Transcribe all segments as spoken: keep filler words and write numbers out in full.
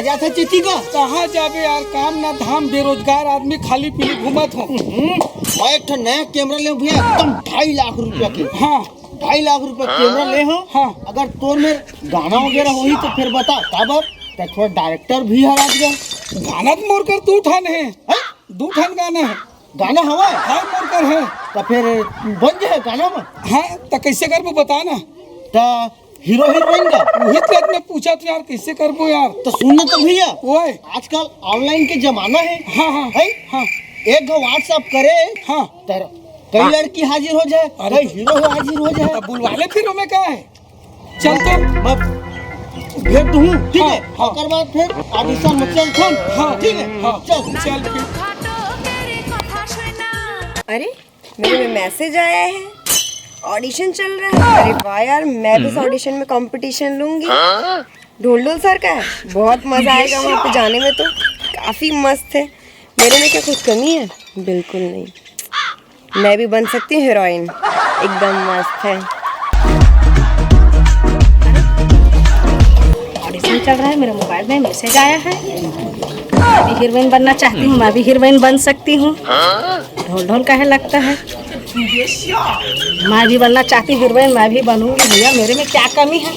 क्या था चेती का? कहाँ जाबे यार, काम ना धाम, बेरोजगार आदमी, खाली पीली घूमत हो। हम्म, मैं एक ठो नया कैमरा ले भैया, एकदम ढाई लाख रुपया के। हाँ। ढाई लाख रुपया कैमरा ले हो। हाँ। अगर तोर में गाना वगैरह होही तो फिर बता, काबर? ते थोड़ा डायरेक्टर भी है आजकल। गाना तो मोर कर दू ठन है। हैं? दू ठन गाना है। गाना हवा है? हाँ, मोर कर है। तो फिर बन जाए गाना में। हाँ, तो कैसे करबो बता ना। तो हीरो हीरोइन का? वही तो मैं पूछा था यार, कैसे करबो यार? तो सुन तो भैया, ओए। आजकल ऑनलाइन के जमाना है। हाँ, हाँ। है? हाँ। एक गो WhatsApp करे, हाँ। तर कई हाँ। लड़की हाजिर हो जाए, अरे कई तो हीरो हाजिर हो जाए। तो बुलवा ले फिर, ओमे का है? चल तो। मैं भेज दूँ, ठीक हाँ, है? हाँ। ओकर बाद फिर ऑडिशन में चल, चल। हाँ, ठीक है? हाँ। चल। चल फिर। अरे, मेरे में मैसेज आया है, ऑडिशन चल रहा है। अरे वाह यार, मैं भी इस ऑडिशन में कंपटीशन लूंगी। ढोल ढोल सर का है, बहुत मजा आएगा वहाँ पे जाने में। तो काफी मस्त है। मेरे में क्या कुछ कमी है? बिल्कुल नहीं। मैं भी बन सकती हूँ हीरोइन, एकदम मस्त है। ऑडिशन चल रहा है, मेरे मोबाइल में मैसेज आया है। मैं भी हीरोइन बनना चाहती हूँ, मैं भी हीरोइन बन सकती हूँ। ढोल ढोल कहे लगता है। मैं भी बनना चाहती हूँ हीरोइन, मैं भी बनूंगी भैया, मेरे में क्या कमी है?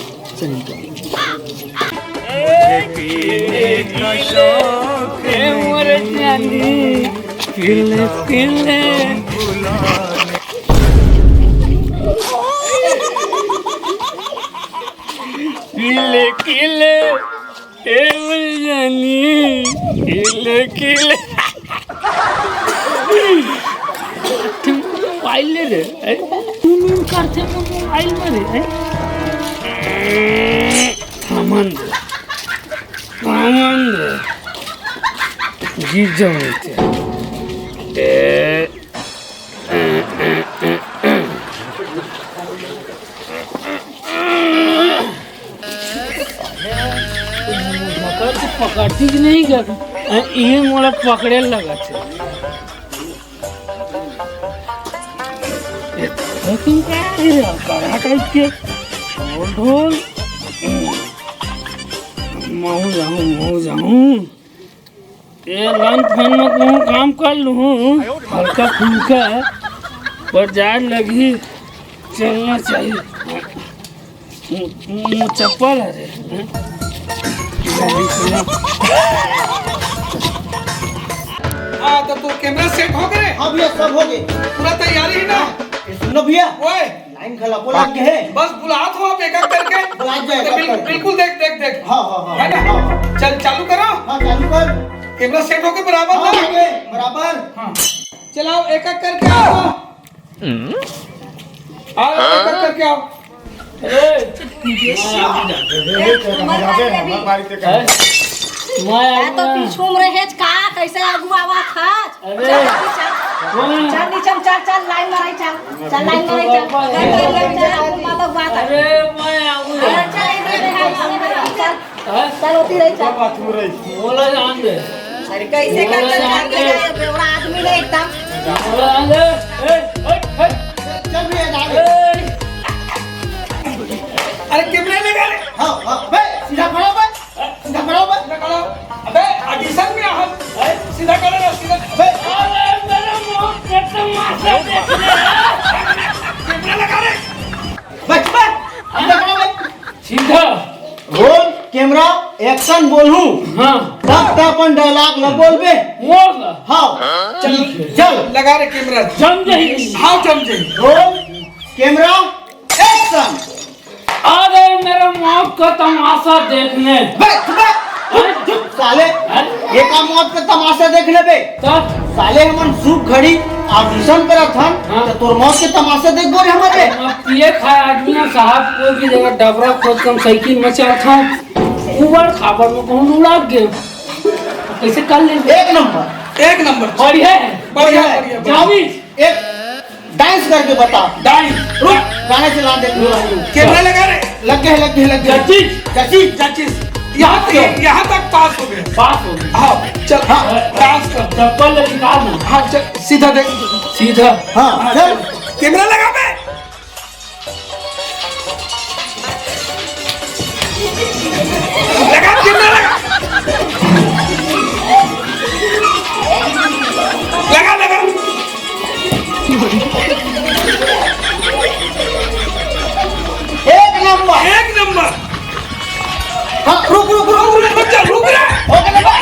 किले किले, ए जानी, किले किले। मोबाइल ले रे, ए? तू नून करथे मोबाइल में रे, ए? सामान दे, सामान दे। गिर जाऊँ नीचे। ए, पकड़ती कि नहीं कर? ये मोला पकड़े लगा थे। लेकिन क्या है यार, कड़ा टाइप के ढोल ढोल। महू जाऊँ, महू जाऊँ। ए, लन फन में कहूँ काम कर लूँ, हल्का फुल्का, पर जाए लगी, चलना चाहिए। मु-, मु-, चप्पल है रे। हाँ, तो तू कैमरा सेट हो गए? हाँ भैया, सब हो गए। पूरा तैयारी है ना? ये सुन लो भैया। ओए। लाइन खलको लग गए है। बस बुलात हो आप एक एक करके। बुलात जाए, तो बिल-, बिल्कुल। बिल्कुल देख, देख, देख। हाँ, हाँ, हाँ, है ना? हाँ, हाँ। चल, चालू करो। हाँ, चालू कर। कैमरा सेट होके बराबर हाँ, ना? हो गए, बराबर। हाँ। चलाओ, एक एक करके आओ। आओ, एक एक करके आओ। अरे, मैं आ गया। मैं तो पीछू में रहे का, कैसे अगुआवा था? अरे, चल, चल, चल। कौन? चल, नीचे में चल, चल, लाइन में रही, चल। चल, लाइन में रही, चल। चल, चल, चल, चल, चल, बात, बात। अरे, मैं आऊँ। अरे, चल, इधर रही, चल, चल, चल। हाँ? चल, होती रही, चल। बोला जान दे। अरे, कैसे बोला कर, कर, जान कर, दे। कर, कर, बेवड़ा आदमी ने एकदम। बोला जान दे। ए, ए, ए। चल, भैया, जान दे। ए। अरे, कैमरा लगा ले। हाँ, हाँ, बे, सीधा खड़ा हो, बे। सीधा खड़ा हो बे। सीधा खड़ा हो। अबे, ऑडिशन में आ हम। हैं? सीधा खड़ा रहो, सीधा। अबे। अरे, मेरा मुंह पे तमाशा देख ले। कैमरा लगा रे। बे, बे, सीधा खड़ा हो बे। सीधा। रोल, कैमरा, एक्शन बोलूं। हाँ। तब तक अपन डायलॉग न बोलबे। बोल। हाँ। चल। ठीक है। चल। लगा रे कैमरा। जम जाएगी। हाँ, जम जाएगी। Roll, camera, action. आ गए मेरे मौत का तमाशा देखने। बे, चुप बे। हैं? चुप, साले। हैं? ये का मौत का तमाशा देखने बे? तब? साले, हमन सूप घड़ी ऑडिशन करत हन, हाँ। तो तोर मौत के तमाशा देखबो रे हमर बे? अब पिए खाए आदमी ना साहब, कोई भी जगह डबरा खोद के हम साइकिल में चलत हन, उबड़ खाबड़ में कहूँ उड़ा के कैसे कर ले? एक नंबर। एक नंबर। बढ़िया है। बढ़िया, बढ़िया, बढ़िया। जामी। एक डांस करके बता। डांस। रुक, गाना चला दे। कैमरा लगा रे। लग गए, लग गए, लग गए। जचिस। जचिस। जचिस। यहाँ तक, चल। यहाँ तक पास हो गए। पास हो गए। हाँ, चल, हाँ, डांस कर। चप्पल निकाल ना। हाँ, चल, सीधा देख। सीधा। हाँ, हाँ, चल। चल। कैमरा लगा बे। लगा, कैमरा लगा। लगा, लगा। एक नंबर। एक नंबर। हाँ, रुक, रुक, रुक, रुक। रुक जा, रुक रे। हो गया ना? हो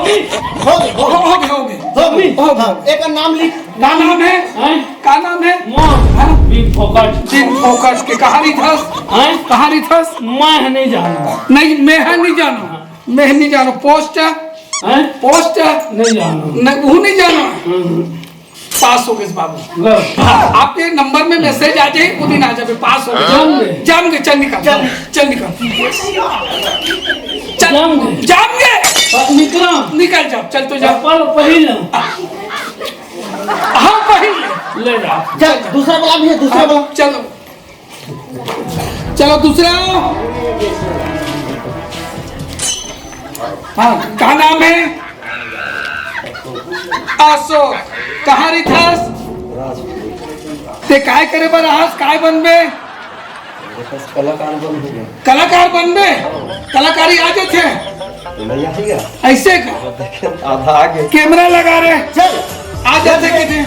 गया, हो गया। हो गया, हो गया। हो गया। हाँ, एक नाम लिख। का नाम है? हैं? का नाम है? मोर। हाँ? बिन फोकट। बिन फोकट के कहाँ रहिथस? हैं? कहाँ रहिथस? मैं नहीं जानूँ। नहीं, मैं ह नहीं जानूँ। मैं नहीं जानूँ। पोस्ट? हैं? पोस्ट? नहीं जानूँ। नहीं, वो नहीं जानूँ। हम्म। पास हो गए बाबू। हाँ। आपके नंबर में मैसेज आ जाए, वो दिन आ जाए, पास हो गए। जाम गए। जाम गए, चल निकल, चल। चल निकल। चल, जाम गए। जाम गए। अब निकल। निकल जाओ, चल तो जाओ। चप्पल पहिर लो। हाँ, पहिर ले। ले जा। चल, दूसरा वाला भी है, दूसरा वाला। चलो। चलो, दूसरा। हाँ, का नाम है? अशोक। कहाँ रहिथस? ते काय करे बर आहस? काय बनबे? बस कलाकार बन हो गया। कलाकार बनबे? कलाकारी आ जाथे? नहीं आएगा। ऐसे का? आधा आगे। कैमरा लगा रे। चल। आ जाथे किथे?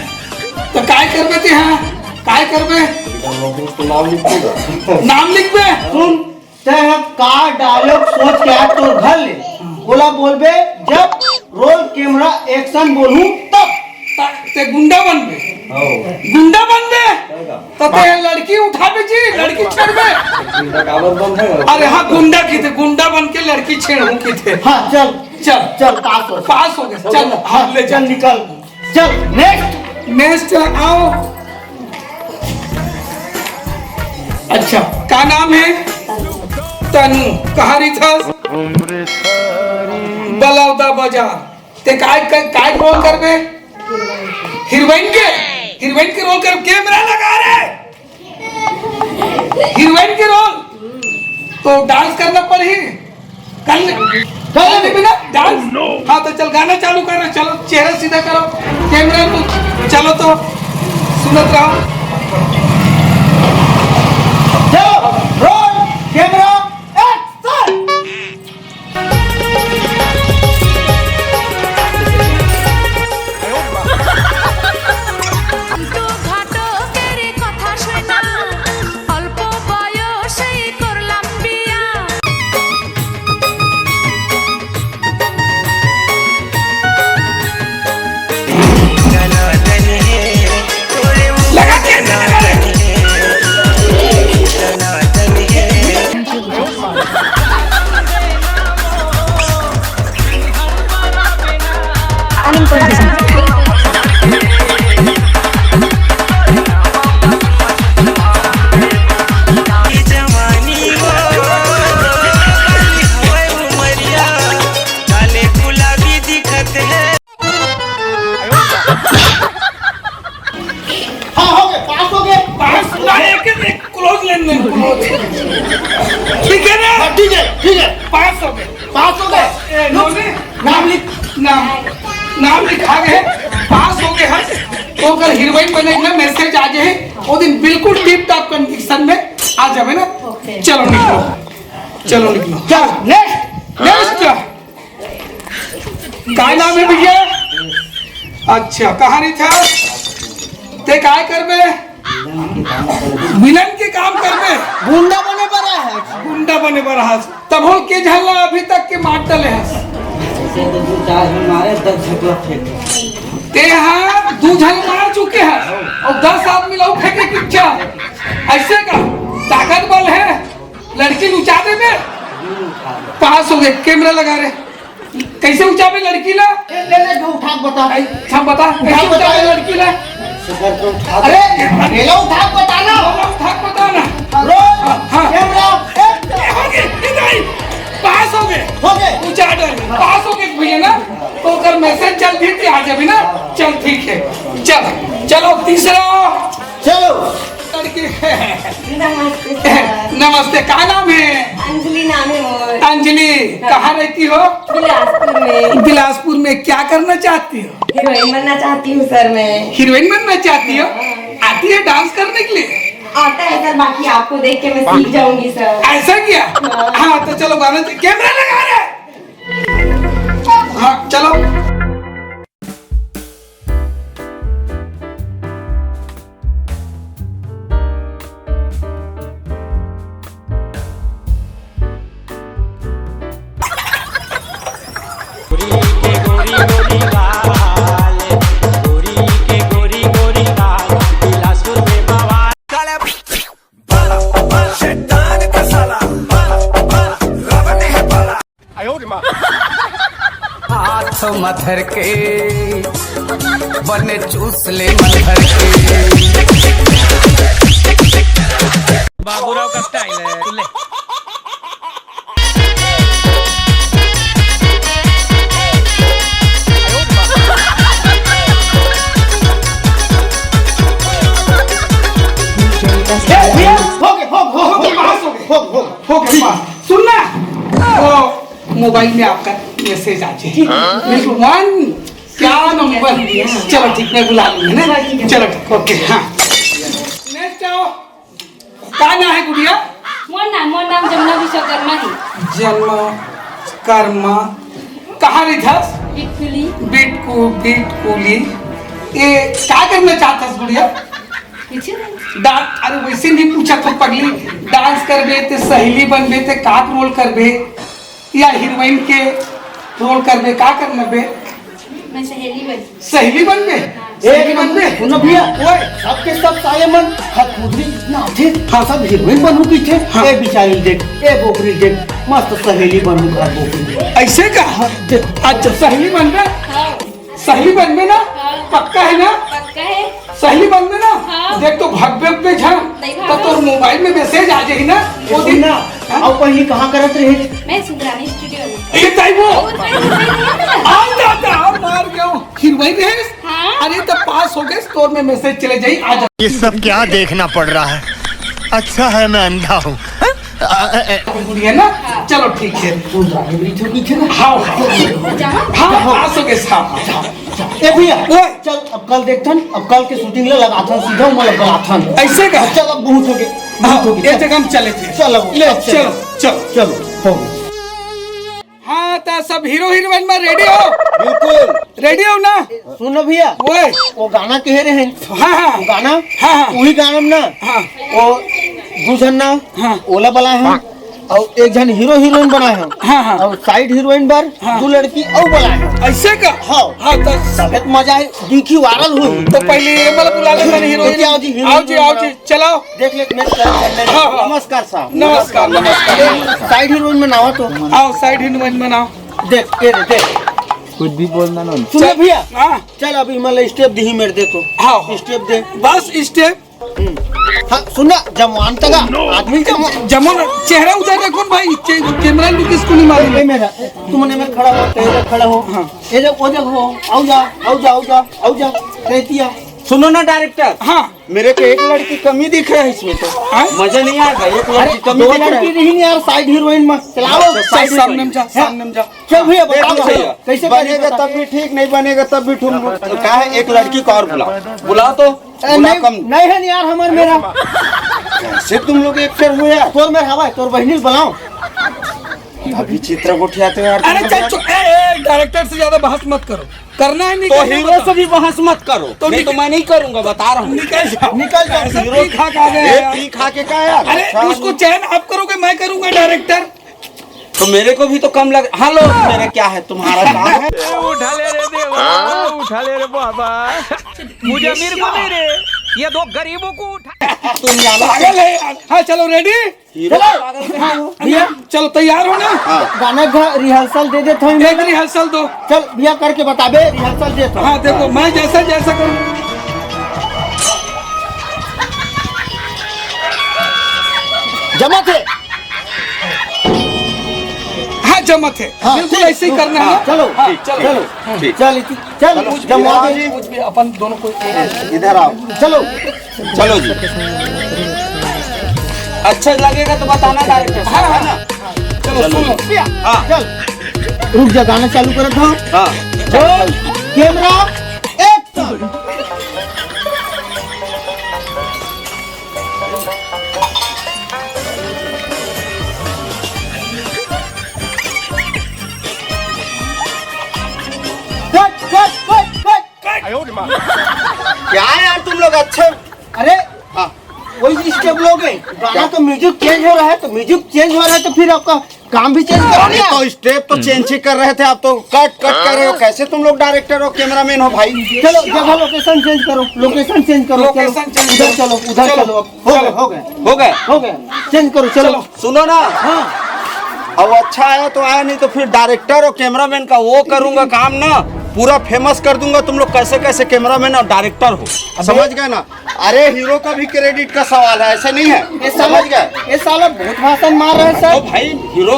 तो काय करबे ते? हाँ, काय करबे? तो नाम लिख देगा। नाम लिखबे? सुन, तैं ह का डायलॉग सोच के आज तोर घर ले, ओला बोलबे, जब रोल कैमरा एक्शन बोलूं तब। त-, ते गुंडा बनबे। हाँ। गुंडा बनबे? कहेगा। त ते लड़की उठाबे जी, लड़की छेड़बे। गुंडा काबर बन है? अरे हाँ, गुंडा किथे, गुंडा बन के लड़की छेड़हूं किथे। हाँ, चल। चल। चल, पास हो। पास हो गए। चल, हाँ, ले चल, चल। निकल। चल, नेक्स्ट। नेक्स्ट आओ। अच्छा, का नाम है? तनु। कहाँ रहिथस? बलौदा बाजार। ते काय, काय, काय रोल करबे? हीरोइन के? हीरोइन के रोल कर, कैमरा लगा रे। हीरोइन के रोल तो डांस करना पड़ही। कर ले, कर ले बिना डांस। हाँ, तो चल, गाना चालू कर, चलो, चेहरा सीधा करो, कैमरा को, चलो तो, सुनत रहो। चलो, रोल, कैमरा, एक्शन। ঘাটকের কথা শুনা, অল্প বয়সেই করলাম বিয়া। हाँ, हो गए, पास हो गए। पास ना, एक, एक क्लोज लेन देन, क्लोज। ठीक है ना? हाँ, ठीक है, ठीक है। पास हो गए। पास हो गए। ए, लो, नो, ने? नाम लिख। नाम, नाम लिखा गए, पास हो गए हैं। तो कल हीरोइन बने ना, मैसेज आ जाए, वो दिन बिल्कुल टिप टॉप कंडीशन में आ जावे ना। ओके। चलो निकलो, चलो निकलो। चल, नेक्स्ट। नेक्स्ट क्या? काय नाम है भैया? अच्छा, कहाँ रहिथस? ते काय करबे? विलन के काम करबे? गुंडा बने बर है। गुंडा बने बर हस। तब हो के झल्ला अभी तक के मार डले हस। ऐसे तो दो चार झन मारे, दस झटला फेंक। ते हाँ दू झन मार चुके हैं और दस आदमी लाऊ फेंके के इच्छा। ऐसे का ताकत बल है? लड़की ल उचा देबे? पास हो गए, कैमरा लगा रे। कैसे उचाबे लड़की ला? ए, ले, ले, जो उठा के बता। ऐ, सब बता, उठा कैसे के बता। उचाबे लड़की ला? अरे, ये लो, उठा के बता ना। लो, उठा के बता ना। रोल, हाँ। Camera, action. हो गए, इधर ही। पास हो गए। हो गए। उचा डाल, पास हो गए भैया ना, तो ओकर मैसेज चल दी थी, आ जाबे ना। चल, ठीक है, चल, चलो, तीसरा। चलो। लड़की। नमस्ते सर। नमस्ते, का नाम है? अंजलि नाम है मोर। अंजलि, हाँ। कहाँ रहती हो? बिलासपुर में। बिलासपुर में क्या करना चाहती हो? हीरोइन बनना चाहती हूँ सर मैं। हीरोइन बनना चाहती हो? हाँ। आती है डांस करने के लिए? आता है सर, बाकी आपको देख के मैं सीख जाऊंगी सर। ऐसा क्या? हाँ। हाँ, तो चलो गाना, कैमरा लगा रहे। हाँ, चलो। हाथ मधर के बने चूस ले मधर के। बाबूराव का स्टाइल है, तू ले। ए, भैया, हो गए, हो गए, हो गए, पास हो गए, हो गए, हो गए, हो गए, पास। सुन ना, वो मोबाइल में आपका मैसेज आ जाए। वन, क्या नंबर? चलो ठीक, मैं बुला लूंगी ना। चलो ठीक, ओके, हाँ। नेक्स्ट आओ। का नाम है गुड़िया? मोर नाम, मोर नाम जमुना विश्वकर्मा है। जन्म कर्मा। कहाँ रहिथस? बिटकुली। बिटकु बिटकुली। ए, का करना चाहथस गुड़िया? कुछ नहीं। डा-, अरे वैसे नहीं पूछा तो पगली, डांस करबे ते सहेली बनबे ते का रोल करबे? या हीरोइन के रोल करबे, का करना बे? मैं सहेली बन। सहेली बनबे? हाँ। सहेली एक बनबे? सुनो भैया, ओए। सबके सब साले मन खतखुदरी जितना आथे, हाँ। सब हीरोइन बनहूँ पीछे। हाँ। ए बिचारी देख, ए बोकरी देख, मस्त सहेली बनहूँ का बोकरी। ऐसे का? हाँ, देख। अच्छा, सहेली बनबे? हाँ। सहेली बनबे ना? हाँ। पक्का है ना? पक्का है। सहेली बनबे ना? हाँ। देख तो भगबे उगबे झन, नहीं तो भागो। तोर मोबाइल में मैसेज आ जाही ना, वो सुन दिन ना, हाँ? अब पहली कहाँ करत रहे? मैं सुंदरानी स्टूडियो में। ये ताई वो? और मैं हीरोइन नहीं हूँ। आ दादा, मार गया हूँ। हीरोइन रहे? हाँ। अरे तो पास हो गए, स्टोर में मैसेज चले जाई, आ जा। ये सब क्या देखना पड़ रहा है? अच्छा है मैं अंधा हूँ। गुड़िया ना? हाँ। चलो ठीक है। सुंदरानी बड़ी छोटी थी ना? हाँ, हाँ। जहाँ? हाँ, हाँ, पास हो गए साहब। ए भैया, ओए। चल, अब कल देखथन, अब कल के शूटिंग ला लगाथन, सीधा उमर ला बुलाथन। ऐसे का? चल, अब बहुत हो गए, बहुत हो गए, ये चल। जगह हम चले थे। चल, अब ले, अब चल। चलो, चलो। चलो, हो गए। हाँ, तो सब हीरो हीरोइन में रेडी हो? बिल्कुल। रेडी हो ना? सुन ना भैया, ओए। वो गाना कहे रहे हैं। हाँ, हाँ। वो गाना, हाँ, हाँ। वही गाना में ना, हाँ। वो दू झन ना, हाँ। ओला बुलाए हैं। अउ एक झन हीरो हीरोइन बनाए हन। हाँ, हाँ। अउ साइड हीरोइन बर हाँ। दू लड़की अउ बनाए हन। ऐसे का? हाँ। हाँ, तो तबे तो मजा आए, दिखी वायरल हुई। तो पहले ये मला बुला ले, मैंने हीरोइन। आओ जी, हीरोइन आओ जी, आओ जी, चलाओ। देख ले, मैं कर, कर ले। हाँ, हाँ। नमस्कार साहब। नमस्कार, नमस्कार। साइड हीरोइन में नावा तो। आओ, साइड हीरोइन में नाओ। देख, ये रे, देख। कुछ भी बोलना ना। सुन ना चल। भैया। हाँ। चल, अभी मला स्टेप दिही मेरे दे तो। हाँ। स्टेप दे। बस स्टेप। हाँ, सुन ना, जमवान तगा, आदमी जमवान। जमवान, चेहरा उधर देखो ना भाई, चे-, कैमरा लुक इसको नहीं मालूम। ए, मेरा, तुमने में खड़ा हो, तेरे खड़ा हो। हाँ। ए, जब, ओ, जब हो, आओ जा, आओ जा, आओ जा, आओ जा, कहती है। सुनो ना डायरेक्टर, हाँ। मेरे को एक लड़की कमी दिख रहा है इसमें तो। हाँ? मजा नहीं आ रहा, एक अरे, लड़की कमी दो दिख रहा लड़की है। नहीं यार, साइड हीरोइन में। चलाओ, अच्छा, साइड सामने हीरोइन। में जा, हाँ। सामने में जा। चल भैया, देख बताओ लो भैया, भैया, कैसे बनेगा कैसे तब भी ठीक, नहीं बनेगा तब भी ठीक। कहा है, एक लड़की को और बुलाओ, बुलाओ तो। ए, बुला नहीं, कम। नहीं है यार, हमार मेरा। कैसे तुम लोग एक फेर हो यार? तोर मेर हवा है, तोर बहिनी बुलाओ। अभी चित्र गोठियाते हो यार, अरे तुम चल, लोग। चुप, ए, ए, डायरेक्टर से ज्यादा बहस मत करो। करना है, नहीं तो करना, हीरो बता। से भी बहस मत करो। तो नहीं तो निक- मैं नहीं करूंगा, बता रहा हूँ। निकल जाओ। निकल जाओ। ऐसा हीरो पी खा के आ गया ये यार। पी खा के क्या यार? अरे, अच्छा, उसको चयन आप करोगे, मैं करूंगा डायरेक्टर। तो मेरे को भी तो कम लग। हेलो, मेरे क्या है, तुम्हारा काम है? ए, उठा ले रे देवा, उठा ले रे बाबा। मुझे अमीर को नहीं रे, ये दो गरीबों को उठा। तुम जानो पागल है यार। हाँ, चलो, रेडी? हीरो चलो। पागल कहाँ हो? भैया, चलो, तैयार हो ना? हाँ। गाना का रिहर्सल दे देता हूँ। एक रिहर्सल दो। चल, भैया, करके बताबे, रिहर्सल दे तो। हाँ, देखो, मैं जैसा, जैसा करूँ। जमत है। हाँ, जमत है। हाँ, बिल्कुल ठीक, ऐसे ही करना है। हाँ, चलो, हाँ, ठीक, चलो, ठीक, चलो। ठीक। चल, इसी, चल, चलो, कुछ भी, जमवा दे। कुछ भी, अपन दोनों को इधर आओ। चलो। चलो जी। अच्छा लगेगा तो बताना डायरेक्टर साहब, हाँ, है ना? चलो, चलो। सुनो। हाँ। चल। रुक जा, गाना चालू करत हूँ। हाँ। Roll, camera, action. क्या यार तुम लोग अच्छे। अरे, हाँ। वही स्टेप लोगे, गाना तो म्यूजिक चेंज हो रहा है, तो म्यूजिक चेंज हो रहा है तो फिर आपका काम भी चेंज करो अरे ना। तो स्टेप तो चेंज ही कर रहे थे, आप तो कट कट कर रहे हो। कैसे तुम लोग डायरेक्टर हो, कैमरामैन हो भाई? चलो, जगह लोकेशन चेंज करो, लोकेशन चेंज करो। चलो, लोकेशन चेंज उधर करो। चलो, उधर चलो। चलो, अब हो गए, हो गए। हो गए, हो गए। चेंज करो, चलो। चलो। सुनो ना। हाँ। अब अच्छा आया तो आया, नहीं तो फिर डायरेक्टर और कैमरामैन का वो करूंगा काम ना, पूरा फेमस कर दूंगा तुम लोग, कैसे कैसे कैमरामैन और डायरेक्टर हो। समझ गए ना? अरे, हीरो का भी क्रेडिट का सवाल है, ऐसे नहीं है। ये साला, समझ गए? ये साला बहुत भाषण मार रहा है सर। तो भाई, हीरो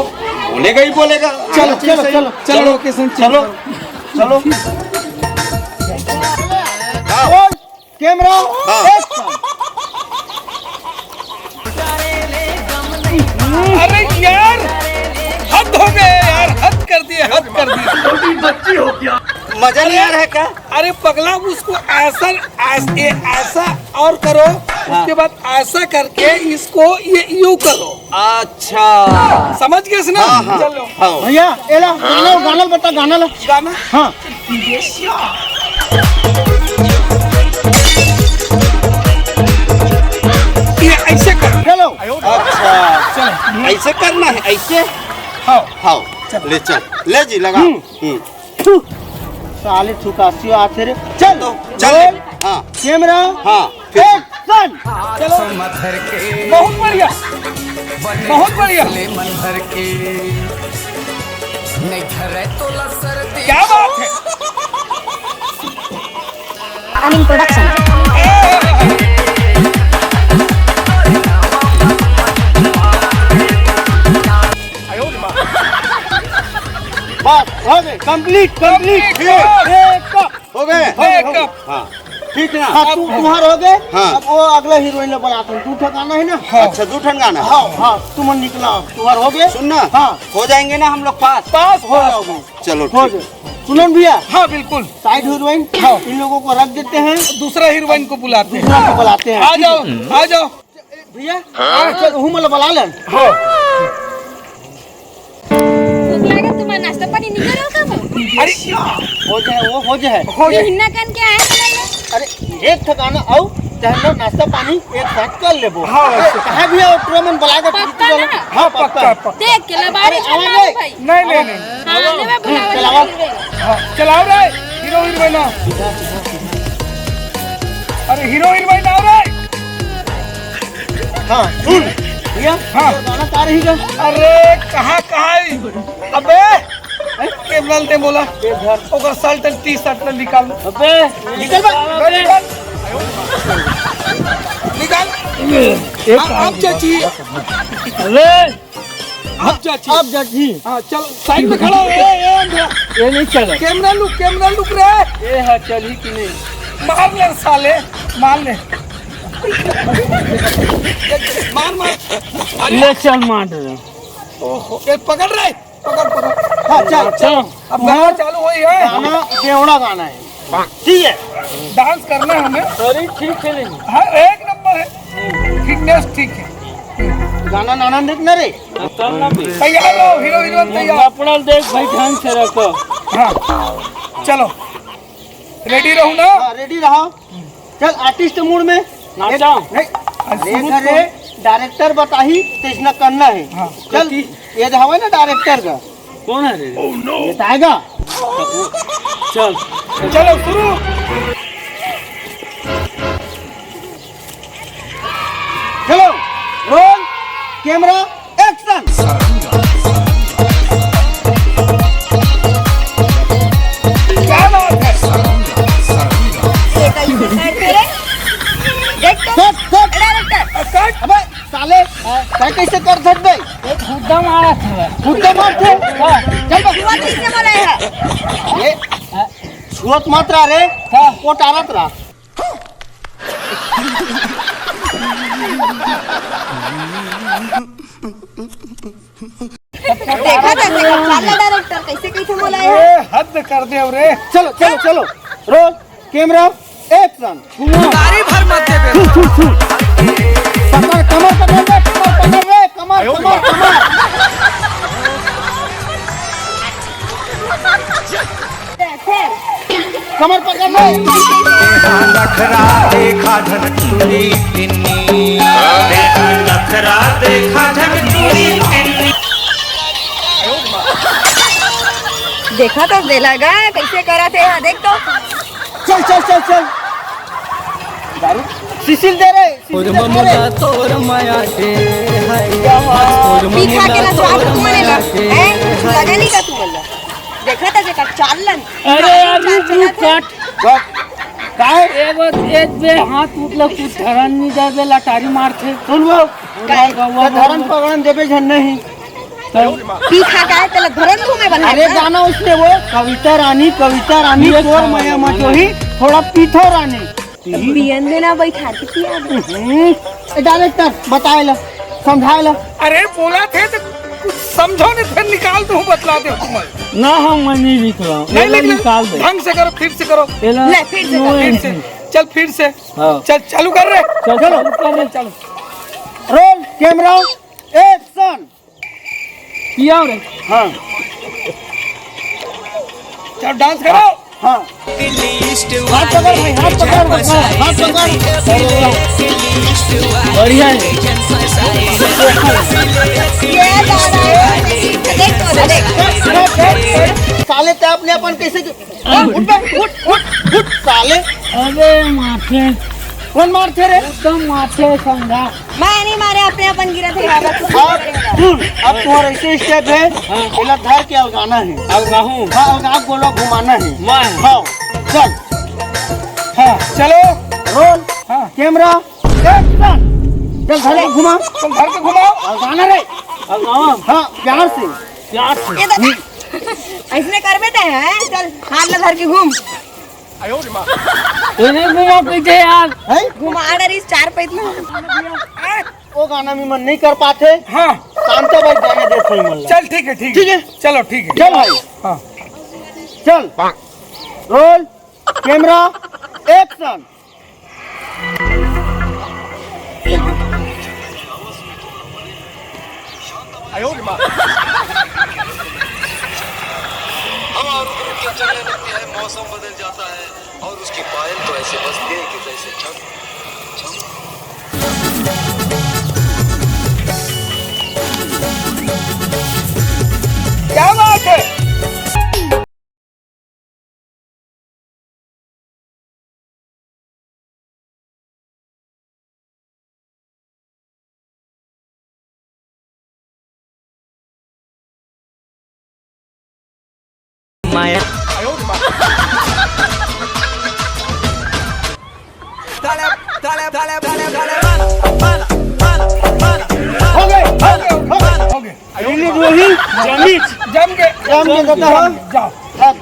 बोलेगा ही बोलेगा। चलो, चलो, चलो, चलो, चलो, लोकेशन चेंज चलो, करो। चलो। हाँ। कैमरा, हाँ। Action। अरे यार, हद हो गया यार, हद कर दिए, हद कर दिए। मजा नहीं आ रहा है क्या? अरे पगला, उसको ऐसा, ऐस-, ये ऐसा और करो, हाँ। उसके बाद ऐसा करके इसको ये यूं करो। अच्छा। समझ गए ना? हाँ, हाँ। चलो। हाँ। भैया, ये ला, गाना, गाना बता, गाना ला। गाना? हाँ। ये ऐसे कर। हेलो। अच्छा। चलो। ऐसे करना है, ऐसे? हाँ। हाँ। चलो। ले चल। ले जी, लगा। हम्म। हम्म। थू। साले थुकासियो आथे रे। चल। तो चल। रोल। हाँ। कैमरा। हाँ। Action। चलो। बहुत बढ़िया। बहुत बढ़िया। क्या बात है। Coming production। बस, हो गए, complete, complete। Complete। एक, एक। हो गए? हो गए, हो गए। हाँ। ठीक है ना? हाँ, तू, तुम्हार हो गए। हाँ। अब वो अगला हीरोइन ला बुलाते हैं। दू ठन गाना है ना? हाँ। अच्छा, दू ठन गाना। हाँ, हाँ, तुम निकला, तुम्हार हो गए। सुन ना, हाँ। हो जाएंगे ना हम लोग पास। पास, हो पास। जाओगे। चलो, हो ठीक। गए। सुनो ना भैया। हाँ, बिल्कुल। साइड हीरोइन, हाँ। इन लोगों को रख देते हैं। दूसरा हीरोइन को बुलाते हैं। दूसरा को बुलाते हैं। आ जाओ, आ जाओ। भैया, हाँ? चल, हूँ, मतलब, बला लेन। हाँ। भूख लागत, तुम्हारा नाश्ता पानी नहीं करो का वो? अरे, हो जाए, वो हो जाए। हो ये जाए। हिन्ना कान के आए हैं ना ये? अरे, एक ठिकाना आओ, चाहे ना नाश्ता पानी एक साथ कर लेबो। हाँ, अरे, वैसे। कहाँ भी आओ, तुरंत मन बला के पक्का पीछे ना? हाँ, पक्का, पक्का। पक्का। देख के लबारी अरे, चला आवाज भाई। नहीं, नहीं, नहीं। हाँ, ले मैं बुलावा चलावा। चल रही हूँ। हाँ, चलाओ रे, हीरो हीरोइन आओ। अरे, हीरो हीरोइन आओ रे। हाँ, सुन। भैया, हाँ। ये गाना का रही का? अरे, कहाँ, कहाँ है? अबे, कैमरा ले बोला। ये धर। ओकर शर्ट और टी शर्ट ले निकाल। अबे, निकल बे। अबे, निकाल। निकाल। ये अब, अब चाची। अरे। अब चाची। अब चाची। हाँ, चल, साइड में खड़ा हो। ए, ए, अंधरा। ये नहीं चला। कैमरा लुक, कैमरा लुक रे। ये हाँ, चली कि नहीं? मार ले साले, मार ले। मार, मार। अरे। ले चल, मार दे। ओहो, ये पकड़ रे, पकड़, पकड़। हाँ, चल, चल। चलो। अब गाना चालू हुई है। गाना बेवड़ा गाना है। ठीक है। डांस करना है हमें। शरीर ठीक है नहीं? हाँ, एक नंबर है। फिटनेस ठीक है। गाना नाना देख ना रे। तैयार रहो, हीरो हीरोइन तैयार। अपना देख भाई, ध्यान से रखो। हाँ, चलो, रेडी रहो ना। हाँ, रेडी रहो। चल, आर्टिस्ट मूड में। नाचा। नहीं, अरे, शुरू अरे, तो डायरेक्टर बताही, तैसना करना है। हाँ। चल, ये जो हवा ना डायरेक्टर का। कौन है रे? ये तो आएगा। चल। चलो, शुरू। चलो, रोल, कैमरा, एक्शन। क्या बात है? ये कहीं से करते हैं? देख तो, कट, कट। डायरेक्टर। कट। अबे, साले, तैं कैसे कर सकते? एक हुद्दा मारा था। हुद्दा मार थे? हाँ। चल बस। छुआ किसने बोला है? ये, छुअत मात्रा रे, हाँ। वो टारत रहा। देखा था, देखा, साला डायरेक्टर कैसे, कैसे बोला है? ए, हद कर दे रे। चलो, चलो, चलो। Roll, camera, action. गाड़ी भर मत देबे। छू, छू, छू। पकड़, कमर पकड़ रे, कमर पकड़ रे, कमर, कमर, कमर। कमर पकड़। नखरा देखा झन टूरी टिन्नी। देखा नखरा देखा झन टूरी टिन्नी। देखा तो देला गा, कैसे करत हे, देख तो। चल, चल, चल, चल। दारू? सिसिल दे रे, सिसिल दे रे। ममता तोर माया के है। पी खा के ना स्वाद को मने ला। हैं? लगा नहीं का तू मन ला? देखा था जेकर चाल लन। अरे यार, रुक, रुक, कट। कट। काय? एगो, एक बे हाथ उठला, कुछ धरन नहीं जाबे, लटारी मारथे। सुन वो, काय? तो धरन पकड़न देबे झन नहीं। पी खा के आए, तेला धरन दूं मैं बना अरे के। गाना उसने वो, कविता रानी, कविता रानी, ये तोर खाओ, मया मत वही, थोड़ा पीथो रानी। पियन देना बैठा के पिया दे। हम्म, ए डायरेक्टर, बताए ला, समझाए ला। अरे बोला थे तो कुछ समझो नहीं, फिर निकाल दूं, बतला दे तुम। ना हम मैं नहीं लिख रहा हूँ, नहीं ये ला लिख ले। निकाल दे। ढंग से करो, फिर से करो। ये ला ले, फिर से वो कर। फिर से। चल, फिर से। हाँ। चल, चालू कर रे। चल, चलो। चालू कर रे। चलो। Roll, camera, action. पिया रे। हाँ। चल, डांस करो। हाँ। हाथ पकड़ भाई, हाथ पकड़, हाथ पकड़। बढ़िया है। ये दादा है। देख तो, देख। साले, ते अपने अपन कैसे उठ बे, उठ, उठ, उठ, साले। अबे माथे। कौन मारथे रे? एकदम माथे संगा। मैं नहीं मारे, अपने अपन गिरा थे यार। अब सुन, अब तुम्हारा ऐसे स्टेप है, हाँ। पहला धर के अलगाना है। अलगाहूँ? हाँ, अलगा गोला घुमाना है। मैं? हाँ, चल। हाँ, चलो। रोल, हाँ। Camera, action. चल, धर के घुमा। तुम धर के घुमाओ। अलगाना रे। अलगावा। हाँ, प्यार से। प्यार से। ये तो ऐसने करबे ते हैं, चल, हाथ में धर के घूम। इन्हें घुमा पीछे यार। हैं? घुमा डरिस चार पैत में। वो गाना में मन नहीं कर पाते। हाँ। शांता भाई गाना दे सही मन ला। चल, ठीक है, ठीक है। ठीक है। चलो, ठीक है। चल भाई। हाँ। चल। Roll, camera, action. हवा रुक रुक के चलने लगती है, मौसम बदल जाता है और उसकी पायल तो ऐसे बजती है कि जैसे झम, झम। क्या बात है। माया। हो गए, हो गए, हो गए, हो गए। रिलीज वही, जमीज। जम के। जम के दादा, हाँ। जाओ। जाओ।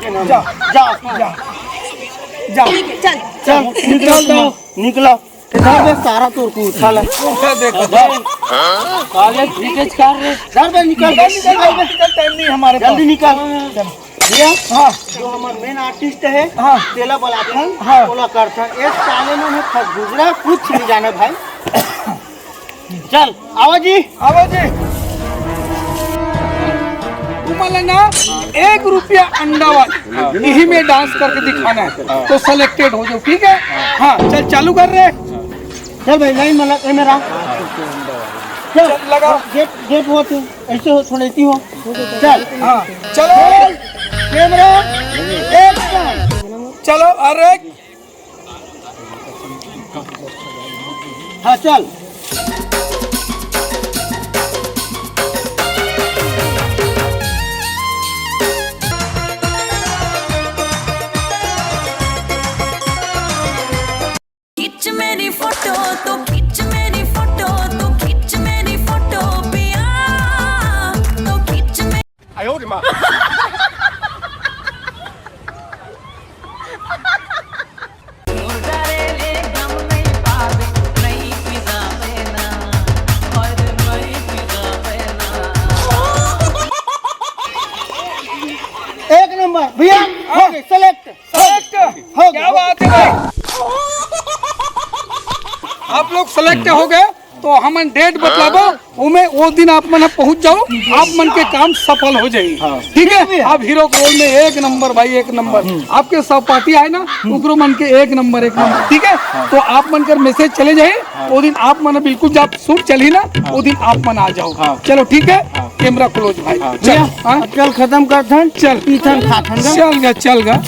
जाओ। जाओ। चल। चल, निकल दो। निकला। इधर देख, सारा तोर को उठा ले। उठा देखो। काले लीकेज कर रे। इधर देख, निकल। निकल, निकल, निकल, निकल, टाइम नहीं हमारे पास। जल्दी निकल। चल। भैया, हाँ। जो हमार मेन आर्टिस्ट है, हाँ। तेला बुलाथन, हाँ। बोला करथन। एक साले में है, फस घुघरा, कुछ नहीं जाने भाई। चल, आवा जी। आवा जी। तुमन ला ना एक रुपया अंडा वाला, यही में डांस करके दिखाना है, तो सिलेक्टेड हो जाओ, ठीक है? हाँ, चल, चालू कर रे। चल भाई, लाइन में लग, ए मेरा। चल, चल, लगा। गेट, गेट हो तू, ऐसे हो, थोड़ा ऐसी हो। चल। हाँ, चलो। Camera, action. चलो, अरे। हाँ, चल। खींच मेरी फोटो तो, खींच मेरी फोटो तो, खींच मेरी फोटो पिया, तो खींच मे- एक नंबर भैया, हो गए, सिलेक्ट। सिलेक्ट। हो गए, क्या हो गए। बात है भाई। आप लोग सिलेक्ट हो गए तो हमन डेट बतलाबो। ओमे वो दिन आप मन ह पहुंच जाओ, आप मन के काम सफल हो जाही। हाँ। ठीक है, आप हीरो के रोल में एक नंबर भाई, एक नंबर। आपके सहपाठी आए ना, ओकरो मन के एक नंबर, एक नंबर। ठीक है, तो आप मन कर मैसेज चले जाही, वो दिन आप मन बिल्कुल जब शूट चलही ना, वो दिन आप मन आ जाओ। हाँ। चलो ठीक है, कैमरा क्लोज भाई। हाँ। चल, भैया, हाँ? अब चल खत्म करथन, चल। पीथन खाथन गा। चल गा, चल गा।